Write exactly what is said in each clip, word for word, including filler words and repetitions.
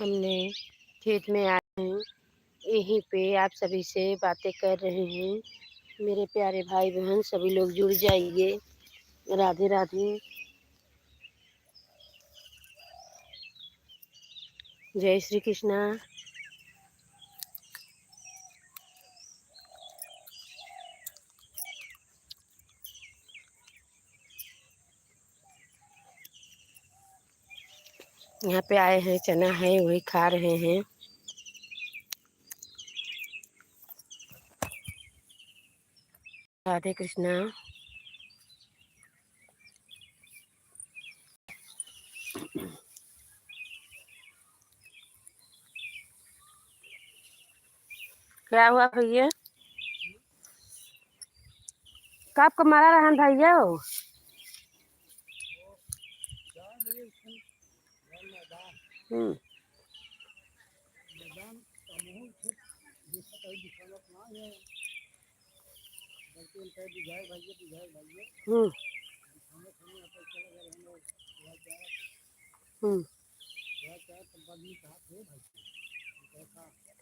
हमने खेत में आए हैं, यहीं पे आप सभी से बातें कर रहे हैं। मेरे प्यारे भाई बहन सभी लोग जुड़ जाइए। राधे राधे। जय श्री कृष्णा। यहाँ पे आए हैं, चना है, वही खा रहे हैं। राधे कृष्णा। क्या हुआ भैया? कब का मरा रहन भैया हो? हम्म। हम्म। हम्म।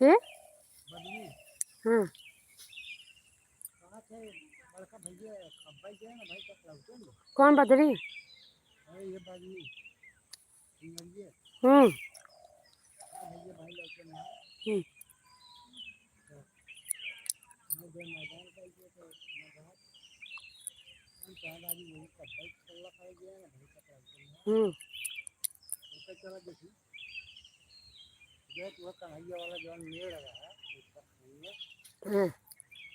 के? हम्म। कौन बदरी? हम्म। हम्म। हम्म। हम्म।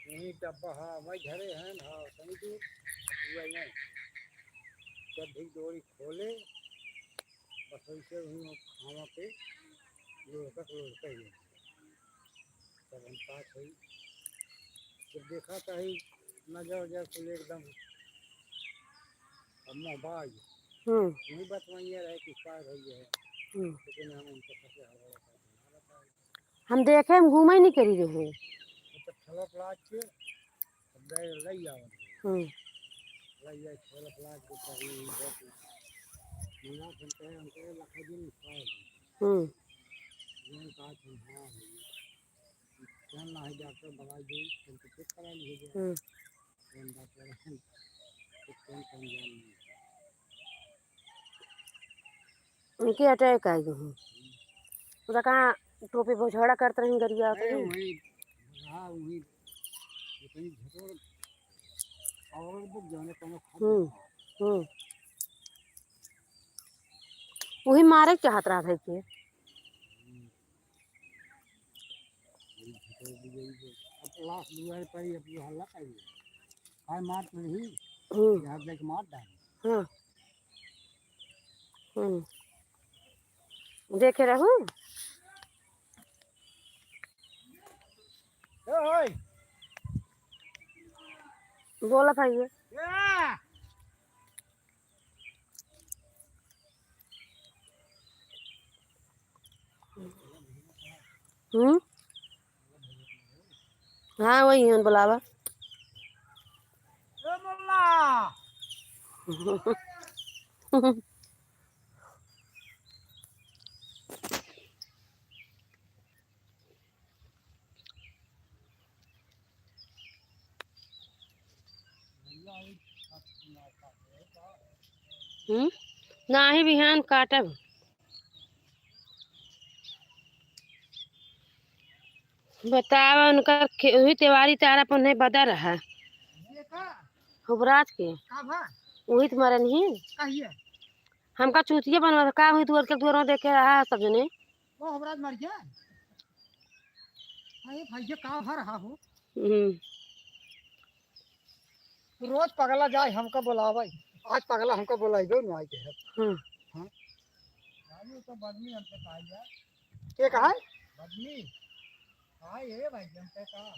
यही डब्बा, हाँ, मैं घरे हैं, हाँ, तनी दूर, हुआ ही नहीं। जब भी डोरी खोले, बस वैसे वहीं वो खावा पे लुढ़कत लुढ़कत ही है। तब हम पास हुई, जब देखा तो ही नजर उजर कुल एकदम अब मोहबाज। हम्म। वही बात वहीं रहे कि पार हो गया है। हम्म। लेकिन हम उनको फंसे हवा का ना बताए। हम देखे, हम घूमे ही नहीं करी रहे। तो ठेला प्लाट के, अब गए लई आवत। हम्म। लई जाए ठेला प्लाट के कहीं बहुत मना सुनते हैं, उनके लखा दिन पाए। हम्म। ये कहा कि हाँ, है। कौन ना है डॉक्टर, दवाई दे, उनको चेक करा लीजिए। हम्म। कौन डॉक्टर है? तो कौन कौन जान नहीं। उनके अटैक आ गए हैं। पूरा कहाँ टोपी पर झगड़ा करते रहे, गरिया अरे, वही, हाँ, वही, इतनी झटोर और वो जाने कौन खाद हम्म, हम्म। वही मारे के चाहत रहा था कि। हम्म। वही झटोर दी गई जो अब लाश दुआरे पर ही अब ये हल्ला करिए। हाय मार तो नहीं, हम्म। यहाँ देख मार डाल। हाँ। हम्म। देखे रहू। ए, ओए। बोला था ये। ए। हम्म? हाँ, वही हन, बुलावा। ए मोल्ला। हम्म? नाही बिहान काटब। बतावा, उनका खे-, वही तिवारी तारा पर नहीं बदल रहा। हुबराज के। का भा? वही तुम्हारा नहीं। कहिए। हमका चूतिया बनवा, का हुई दुआर के दुआर में देखे रहा सब जने। ओ, हमरा मर गया। अरे भाई, ये का हो रहा हो? हम्म। रोज पगला जाए, हमका बुलावे। आज पगला हमका बुलाइबे न आए के है। हम्म। हाँ। भाई, वो तो बदमी हमसे कहा यार। के कहा है? बदमी। हाँ, ये भाई, हमसे कहा।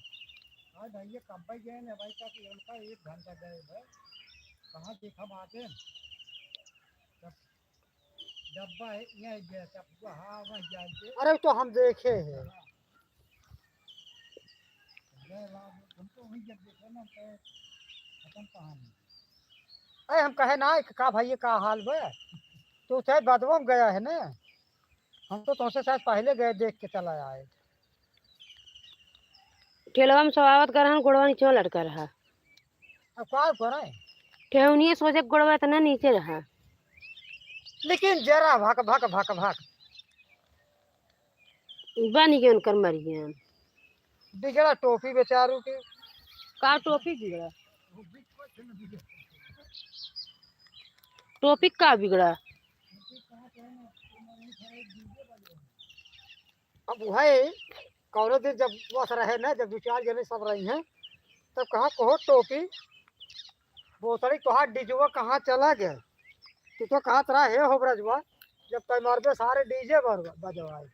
हाँ भाई, ये कब भाई गए ना भाई, का कि हमका एक घंटा गए भाई। कहाँ देखा बात है? डब्बा है, यहाँ गया था, वहाँ, वहाँ जाके। अरे, तो हम देखे हैं। हाँ। गए वहाँ, हम तो वहीं जब देखे ना, तो खत्म कहानी। अरे, हम कहे ना कि का भाई, ये का हाल बा? तो शायद बदबो में गया है ना। हम तो तोसे शायद पहिले गए, देख के चला आए। ठेलवा में सब आवत क रहन, गोड़वा नीचे लटका रहा। अब का करे? ठेहुनिया सोझे गोड़वा इतना नीचे रहा। लेकिन जरा भक भक भक भक। बन गए उनकर मरियन। बिगड़ा टोपी बेचारू के। का टोपी बिगड़ा? टोपी का बिगड़ा? अब वही कौनो दिन जब बस रहे ना, जब दो चार जने सब रही हैं, तब कहा, "कहो टोपी, बोतड़ी तोहार डीजवा कहाँ चला गया?" तू तो कहत रहा, "हे हो ब्रजवा, जब तय मरबे सारे डीजे बर-, बजवाए।"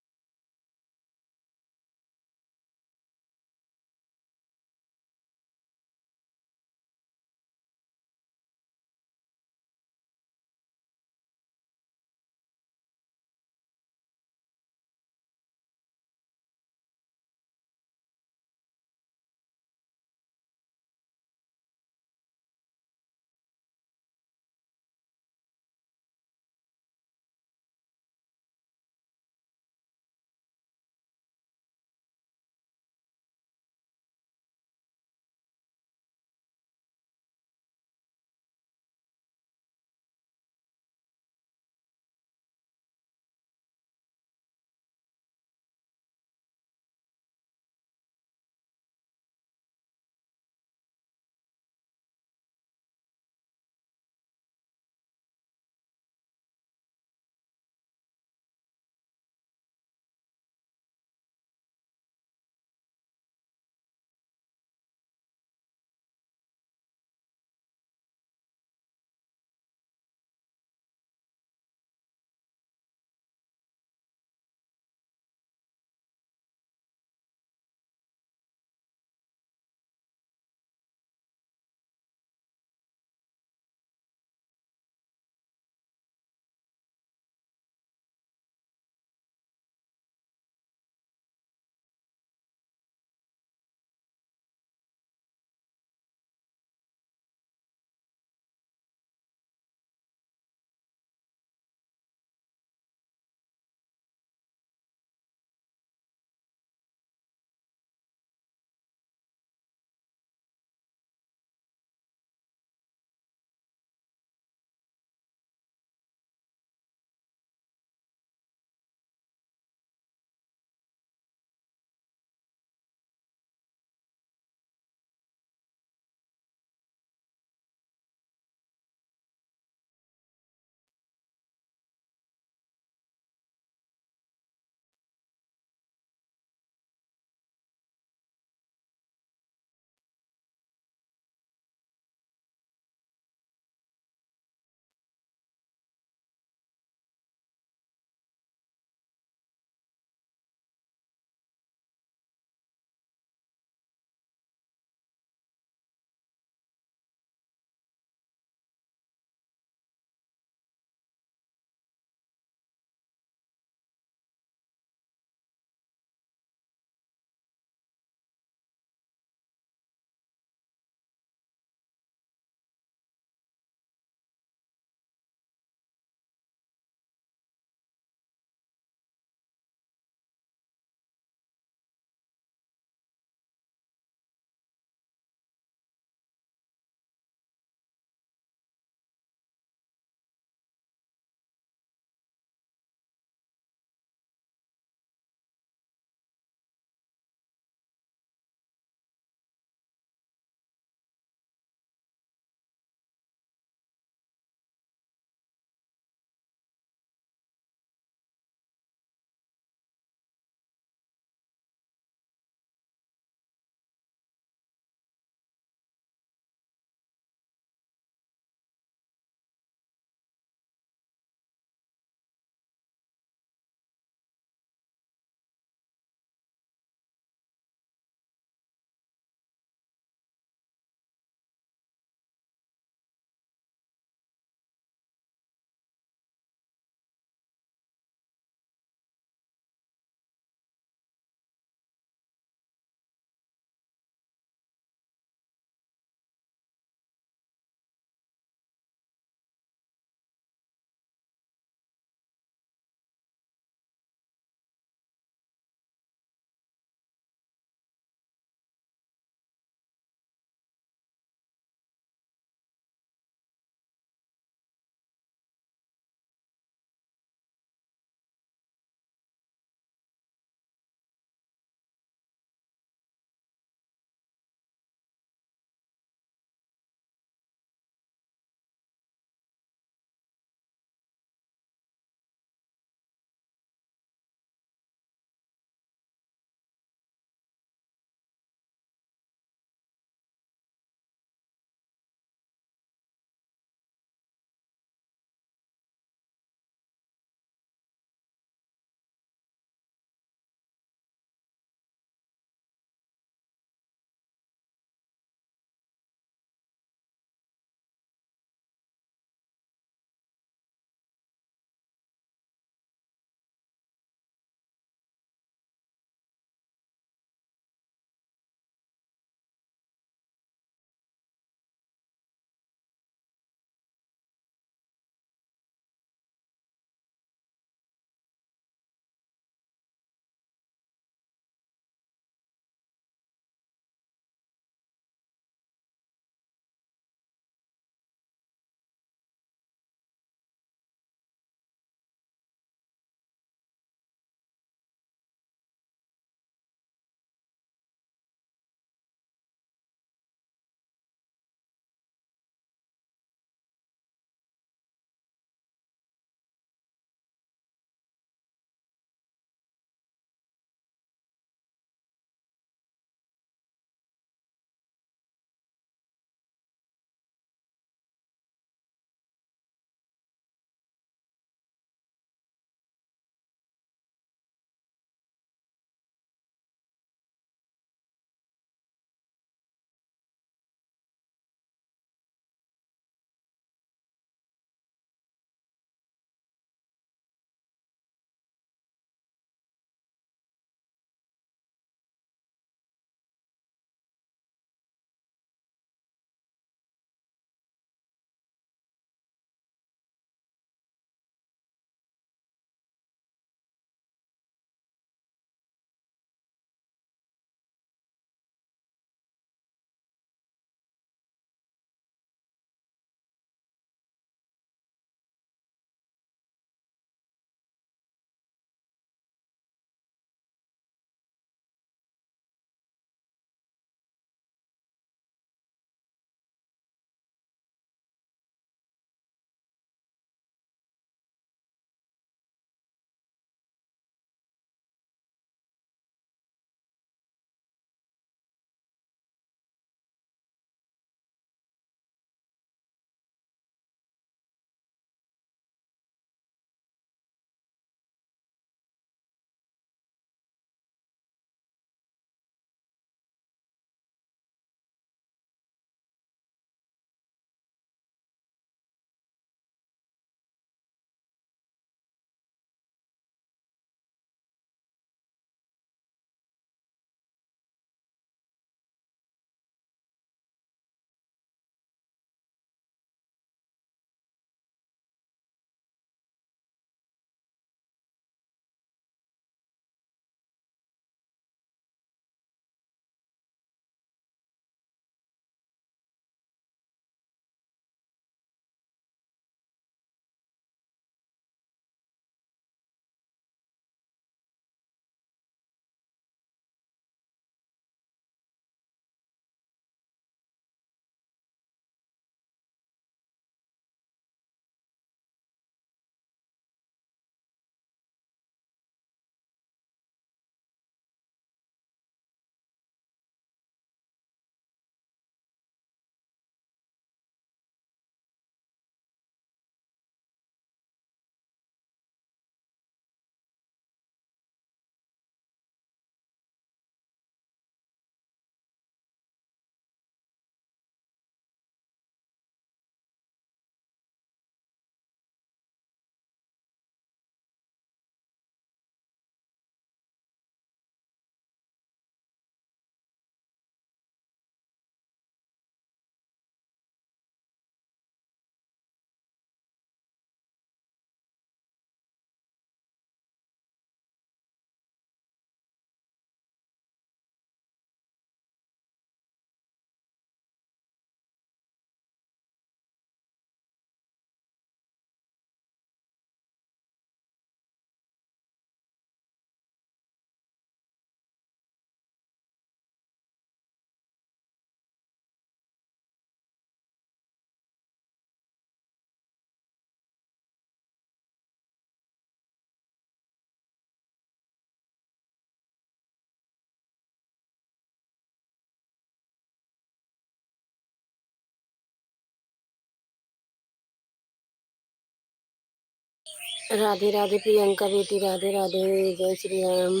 राधे राधे प्रियंका बेटी, राधे राधे, जय श्री राम,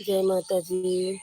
जय माता जी।